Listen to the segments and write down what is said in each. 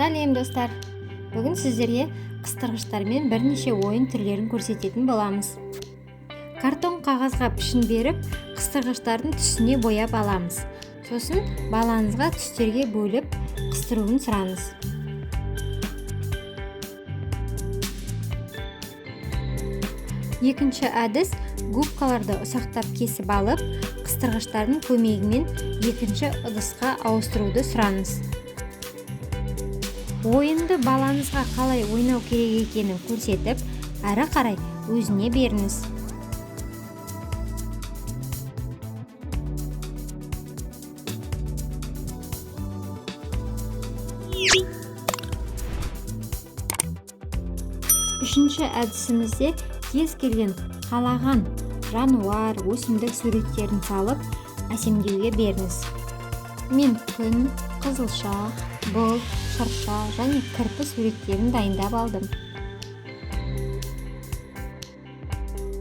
Сәлем, достар! Бүгін сіздерге қыстырғыштармен бірнеше ойын түрлерін көрсететін боламыз. Картон қағазға пішін беріп, қыстырғыштардың түсіне бояп аламыз. Сосын балаңызға түстерге бөліп қыстыруын сұраңыз. Екінші әдіс: губкаларды ұсақтап кесіп алып, қыстырғыштардың көмегімен екінші ыдысқа ауыстыруды сұраңыз. Ойынды балаңызға қалай ойнау керек екенін көрсетіп, әрі қарай өзіне беріңіз. Үшінші әдісімізде кез келген қалаған жануар, өсімдік суреттерін салып, әсемдеуге беріңіз. Мен күн, қызылша, бұлт, шырша және кірпі суреттерін дайындап алдым.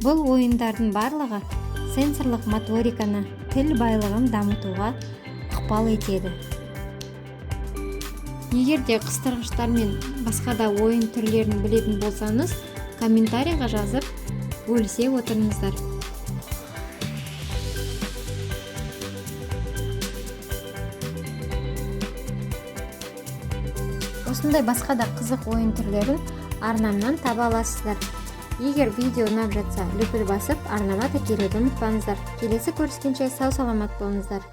Бұл ойындардың барлығы сенсорлық моториканы, тіл байлығын дамытуға ықпал етеді. Егер де қыстырғыштармен басқа да ойын түрлерін білетін болсаңыз, комментарийға жазып, бөлісе отырыңыздар. Осындай басқа да қызық ойын түрлерін арнамнан таба аласыздар. Егер видео ұнап жатса, лүпіл басып, арнама тіркелуді ұмытпаңыздар. Келесі көріскенше сау саламат болыңыздар.